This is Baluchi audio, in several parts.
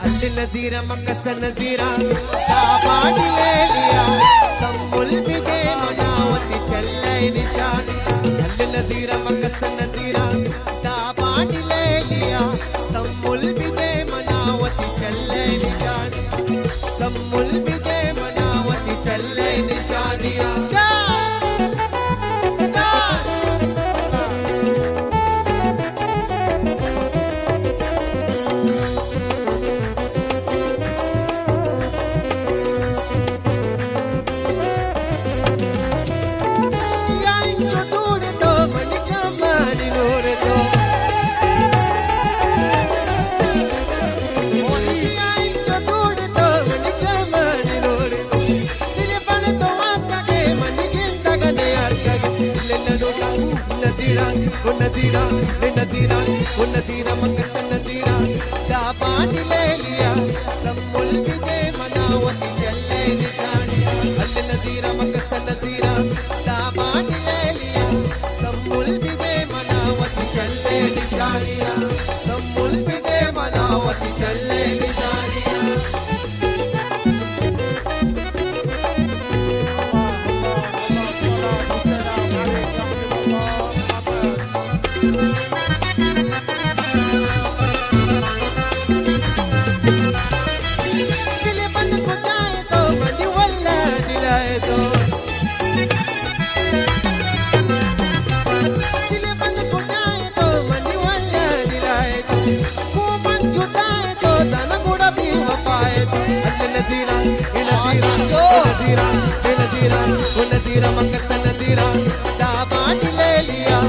نزیرہ مکس نزیرہ، دابانی لیلیا، سمبل بدے منا وتی چلے نشانی۔ نزیرہ مکس نزیرہ، دابانی لیلیا، سمبل بدے منا وتی چلے نشانی۔ سمبل بدے منا وتی چلے نشانیا۔ جا! جا! نزیرہ، او نزیرہ، او نزیرہ، او نزیرہ، مکس نزیرہ، دابانی لیلیا، سمبل بدے منا وتی چلے نشانیا۔ ہل نزیرہ، مکس نزیرہ، دابانی لیلیا، سمبل بدے منا وتی چلے نشانیا، سمبل بدے منا وتی چلے نشانیا۔ دل بند کجائے تو منی واللہ دلائے تو۔ دل بند کجائے تو منی واللہ دلائے تو۔ کو من جدائے تو زانا گڑا بے وفائے تو۔ ہل نزیرہ، اے نزیرہ، اے نزیرہ، اے نزیرہ، او نزیرہ، مکس نزیرہ، دابانی لیلیا،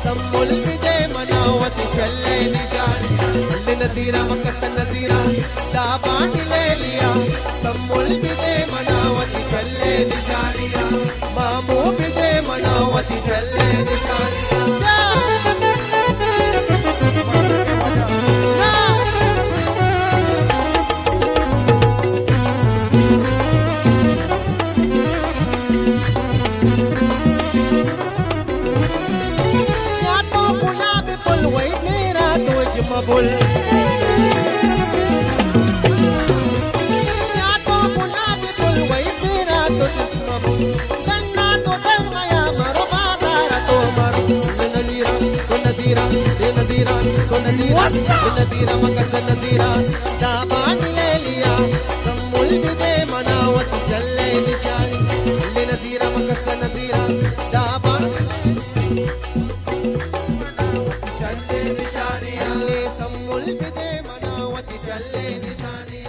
سمبل بدے منا وتی چلے نشانی۔ ہل نزیرہ، مکس نزیرہ، دابانی لیلیا، سمبل بدے منا وتی چلے نشانیا۔ مامو بدے منا وتی چلے نشانیا۔ یا تو گلاب پل وئی میرا تو چم بول۔ یا تو گلاب پل وئی میرا تو چم بول۔ دنا تو دنیا مرو بازار تو مرو۔ نزیرہ، او نزیرہ، اے نزیرہ، او نزیرہ، اے نزیرہ، مکس نزیرہ، دابانی لیلیا، سمبل بدے منا وتی چلے نشانی۔ نزیرہ، مکس نزیرہ، دابانی لیلیا، سمبل بدے منا وتی چلے نشانی۔